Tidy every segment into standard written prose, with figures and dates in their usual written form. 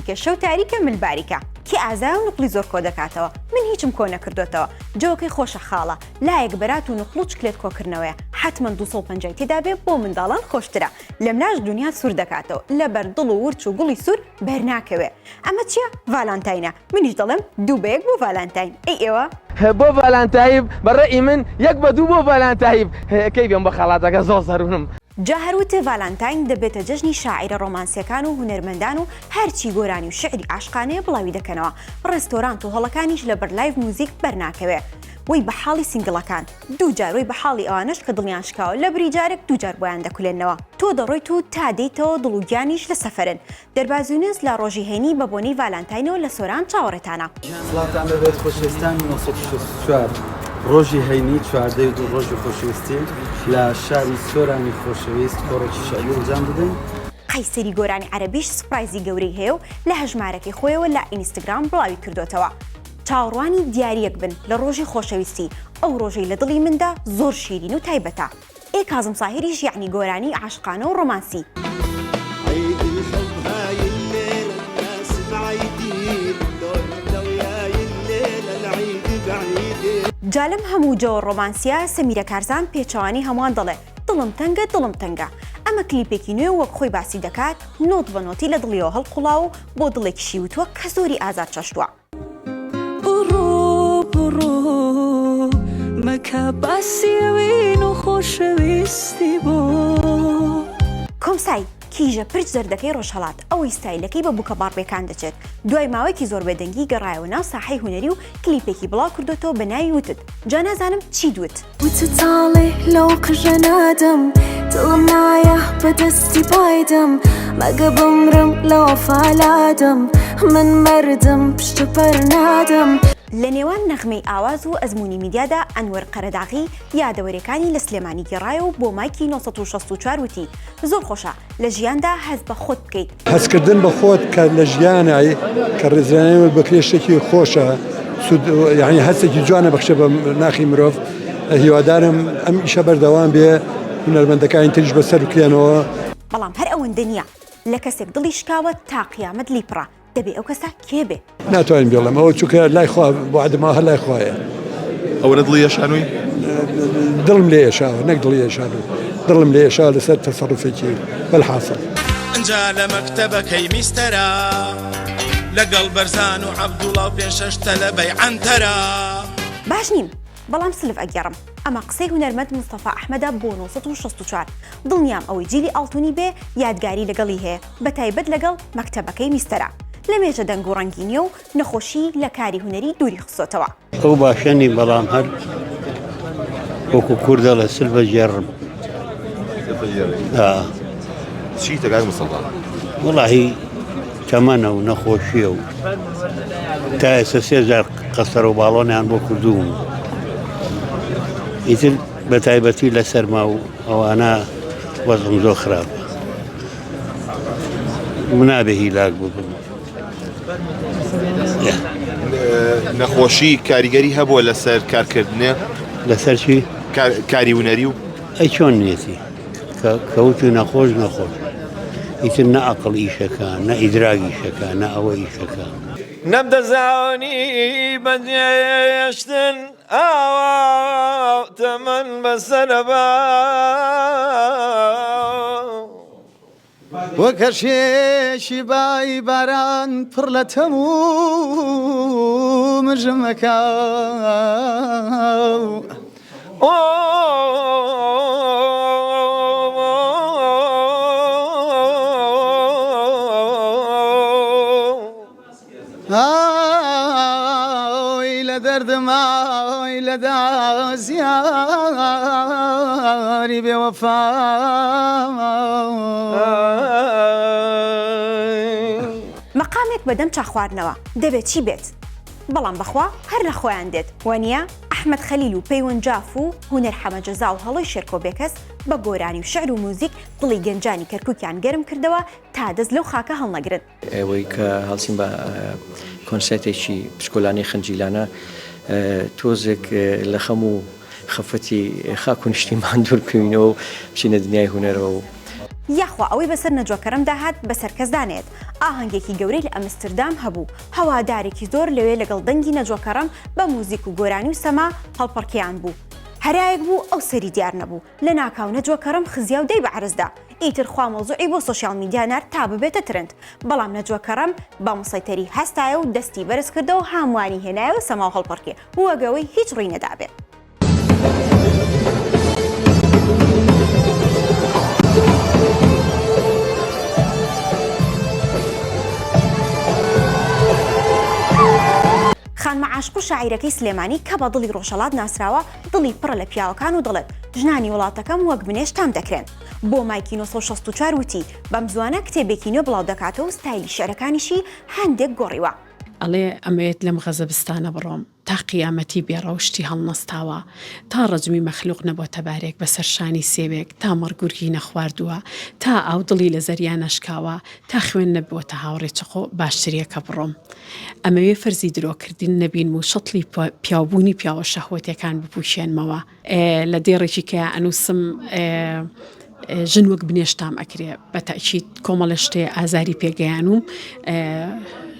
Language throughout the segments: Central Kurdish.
نزیکە شەو تاریکە مل باریکە. کێ ئازایە و نوقڵی زۆر کۆدەکاتەوە؟ من هیچم کۆ نەکردۆتەوە. جەوەکەی خۆشە خاڵە. لایەک بەرات و نوقڵ و چکلێت کۆکردنەوەیە. حەتمەن 250 تێدا بێ بۆ منداڵان خۆشترە. لەملاش دونیا سوور دەکاتەوە. لەبەر دڵ و ورچ و گوڵی سوور بەرناکەوێ. ئەمە چیە؟ ڤالانتاینە. منیش دەڵێم دوو بە یەک بۆ ڤالانتاین. ئەی ئێوە؟ بۆ ڤالانتایب بە ڕەئی من یەک بە دوو بۆ ڤالانتایب کەی بێم بۆ خەڵاتەکە زۆر زەروورم. جا هەر وتێ ڤالانتاین دەبێتە جەژنی شاعیرە ڕۆمانسیەکان و هونەرمەندان و هەرچی گۆرانی و شیعری عاشقانەیە بڵاوی دەکەنەوە، ڕێستۆرانت و هۆڵەکانیش لەبەر live موزیک بەرناکەوێ. وەی بە حاڵی single ەکان. دوو جار وەی بە حاڵی ئەوانەش کە دڵیان شکاوە لەبری جارێک دوو جار بۆیان دەکولێنەوە. تۆ دەڕۆیت و تا دێیتەوە دڵ و گیانیش لە سەفەرن. دەرباز یونس لە ڕۆژی هەینی بە بۆنەی ڤالانتاینەوە لە سۆران چاوەڕێتانە. سڵاوتان لێبێت خۆشەویستان 964 ڕۆژی هەینی 14 و دوو ڕۆژی خۆشەویستی لە شاری سۆرانی خۆشەویست کۆڕێکی شعری ئەنجام دەدەین. قەیسەری گۆرانی عەرەبیش سوپرایزی گەورەی هەیە و لە هەژمارەکەی خۆیەوە لە ئینستگرام بڵاوی کردۆتەوە. چاوەڕوانی دیارییەک بن لە ڕۆژی خۆشەویستی، ئەو ڕۆژەی لە دڵی مندا زۆر شیرین و تایبەتە. ئێ کازم ساهیریش یەعنی گۆرانی عاشقانە و ڕۆمانسی. جا لەم هەموو جەوە ڕۆمانسیە سەمیرە کارزان پێچەوانەی هەمووان دەڵێ دڵم تەنگە دڵم تەنگە ئەمە کلیپێکی نوێ و وەک خۆی باسی دەکات نۆت بە نۆتی لە دڵیەوە هەڵقوڵاوە و بۆ دڵێکیشی وتووە کە زۆری ئازار چەشتووە. بڕۆ بڕۆ مەکە باسی ئەوین و خۆشەویستی بۆ. کۆمسای، کیژە پرچ زەردەکەی ڕۆژهەڵات، ئەوەی ستایلەکەی بە بووکە باڕبیەکان دەچێت، دوای ماوەیەکی زۆر بێدەنگی گەڕایەوە ناو ساحەی هونەری و کلیپێکی بڵاو کردۆتەوە بە ناوی وتت، جا نازانم چیت وت. وتت تاڵێ لەو قژە نادەم دڵم نایە بە دەستی بایدەم مەگە بمرم لە وەفا لادەم من مردم پشت بەر نادەم. لە نێوان نەغمەی ئاواز و ئەزموونی میدیادا ئەنوەر قەرەداغی یادەوەریەکانی لە سلێمانی گێڕایەوە و بۆ مایکی 964 وتی، زۆر خۆشە لە ژیاندا هەست بە خۆت بکەیت. هەستکردن بە خۆت کە لە ژیانای کە ڕێزلێنانی بکرێ شتێکی خۆشە سود یعنی هەستێکی جوانە بەخشێ بە ناخی مرۆڤ هیوادارم ئەم ئیشە بەردەوام بێ هونەرمەندەکانی تریش بەسەر بکرێنەوە. بەڵام هەر ئەوەندە نییە لە کەسێک دڵی شکاوە تا قیامەت لی پڕە دەبێ ئەو کەسە کێ بێ؟ ناتوانم بێڵم ئەوە چونکە لای خوا وعدم هەر لای خوایە. ئەوەنە دڵی ئێشانووی؟ دڵم لێ ئێشاوە نەک دڵی ئێشانوو دڵم لێ ئێشاوە لەسەر تەسەڕوفێکی وەلحاسڵ. ئنجا لە مەکتەبەکەی میستەرا لەگەڵ بەرزان و عەبدوڵا و پێنج شەش تەلەبەی عەنتەرا. باش نیم بەڵام سلف ئەگێڕم. ئەمە قسەی هونەرمەند مستەفا ئەحمەدە بۆ 964 دڵنیام ئەوەی جیلی ئاڵتونی بێ یادگاری لەگەڵی هەیە بەتایبەت لەگەڵ مەکتەبەکەی میستەرا لەمێژە دەنگ و ڕەنگی نیە و نەخۆشی لە کاری هونەری دووری خستۆتەوە. ئەو باشە نیم بەڵام هەر وەکو کورد دەڵێ سلفە گێڕم. چیتە کاک مستەفا؟ وەڵاهی تەمەنە و نەخۆشیە و تا ئێستا سێ جار قەسەرە و باڵۆنیان بۆ کردووم ئیتر بە تایبەتی لە سەرما و ئەوانە وەزم زۆر خراپە منابێ هیلاک ببم. نەخۆشی کاریگەری هەبووە لەسەر کارکردنێ؟ لەسەر چی؟ کاری هونەری و ئەی چۆن نیەتی کە کەوتی نەخۆش نەخۆش ئیتر نە ئەقڵ ئیشەکە نە ئیدراک ئیشەکە نە ئەوە ئیشەکە. نەمدەزانی بەجێشتن ئاوا تەمەن بەسەرەبا. وەک هەشێکی بای باران پڕ لە تەم و مژم ئەکا. ئای لە دەردم ئای لە داز یاری بێ وەفا. مەقامێک بەدەم چا خواردنەوە دەبێ چی بێت؟ بەڵام بەخوا هەر لە خۆیان دێت وانیە؟ ئەحمەد خەلیل و پەیوەند جاف و هونەر حەمە جەزا و هەڵۆی شێرکۆ بێکەس بە گۆرانی و شعر و موزیک دڵی گەنجانی کەرکوکیان گەرم کردەوە تا دەست لەو خاکە هەڵنەگرن. ئەوەی کە هەڵسین بە کۆنسێرتێکی بچکۆلانەی خنجیلانە تۆزێک لە خەم و خەفەتی خاک و نیشتیمان دوور بکەوینەوە و بچینە دنیای هونەرەوە و. یاخوا ئەوەی بەسەر نەجوە کەرەمدا هات بەسەر کەسدا نەیەت. ئاهەنگێکی گەورەی لە ئەمستردام هەبوو، هەوادارێکی زۆر لەوێ لەگەڵ دەنگی نەجوە کەڕەم بە موزیک و گۆرانی و سەما هەڵپەڕکێیان بوو. هەرایەک بوو ئەو سەری دیار نەبوو، لەناکاو نەجوە کەڕەم خزیا و دای بە عەرزدا. ئیتر خوا مەوزوعی بۆ social media نارد تا ببێتە trend. بەڵام نەجوە کەڕەم بە مسەیتەری هەستایە و دەستی بەرز کردەوە هاموانی هێنایەوە سەما و هەڵپەڕکێ وەک ئەوەی هیچ ڕووی نەدابێ. خانمە عاشق و شاعیرەکەی سلێمانی کە بە دڵی ڕۆژهەڵات ناسراوە، دڵی پڕە لە پیاوەکان و دەڵێت، ژنانی وڵاتەکەم وەک بنێشت تام دەکرێن. بۆ مایکی 964 وتی، بەمزووانە کتێبێکی نوێ بڵاودەکاتەوە و ستایلی شیعرەکانیشی هەندێک گۆڕیوە. ئەڵێ ئەمەوێت لەم غەزەبستانە بڕۆم تا قیامەتی بێ ڕەوشتی هەڵنەستاوە تا ڕەجمی مەخلوق نەبۆتە بارێک بەسەر شانی سێوێک تا مەڕ گورگی نەخواردووە تا ئاو دڵی لە زەریا نەشکاوە تا خوێن نەبووەتە هاوڕێ چەقۆ باشتریە کە بڕۆم ئەمەوێ فەرزی درۆکردن نەبینم و شەتڵی پیاوبوونی پیاوە شەهوەتیەکان بپوکێنمەوە. لە دێڕێکی کە ئەنووسم ژن وەک بنێشتام ئەکرێ بە تەئکید کۆمەڵە شتێ ئازاری پێگەیان و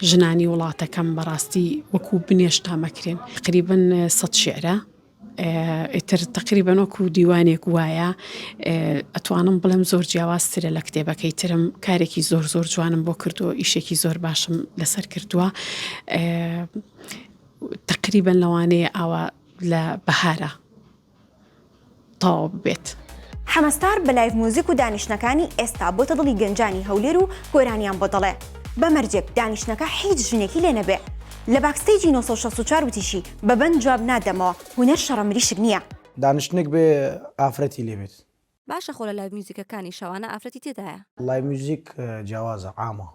ژنانی وڵاتەکەم بەڕاستی وەکو بنێشتام ئەکرێن تقریبن سە شعرە ئیتر تقریبن وەکو دیوانێک وایە ئەتوانم بڵێم زۆر جیاوازترە لە کتێبەکەی ترم کارێکی زۆر زۆر جوانم بۆ کردو ئیشێکی زۆر باشم لەسەر کردووە تقریبن لەوانەیە ئاوا لە بەهارا تەواو ببێت. حەمەستار بە live music و دانیشتنەکانی ئێستا بۆتە دڵی گەنجانی هەولێر و گۆرانیان بۆ دەڵێ بە مەرجێک دانیشتنەکە حیچ ژنێکی لێ نەبێ. لە backstage ی 964 وتیشی بە بەند جواب نادەمەوە هونەر شەڕە مریشک نییە. دانیشتنێک بێ ئافرەتی لێ بێت. باشە خۆ لە live music ەکانی شەوانە ئافرەتی تێدایە. live music جیاوازە عامە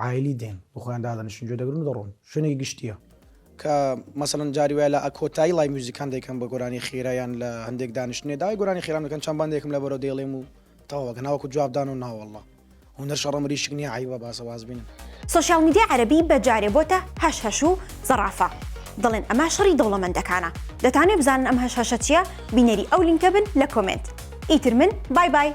عایلی دێن بۆ خۆیان دادەنیشن گوێ دەگرن و دەڕۆن شوێنێکی گشتیە. کە مەسەلەن جاری وایە لە کۆتایی live music ەکان دەیکەم بە گۆرانی خێرا یان لە هەندێک دانیشتنێ داوای گۆرانی خێرام دەکەن چەند بەندێکم لەبەرەوە دەیڵێم و تەواو ئەگەر ناوەکو جواب دانەوە ناوەڵڵا. هونەر شەڕە مریشک نیە عەیبە باسە واز بینن. social media عەرەبی بە جارێ بۆتە هەش هەش و زەڕافە. دەڵێن ئەمە شەڕی دەوڵەمەندەکانە. دەتانەوێ بزانن ئەم هەش هەشە چیە؟ بینەری ئەو لینکە بن لە comment. ئیتر من bye bye.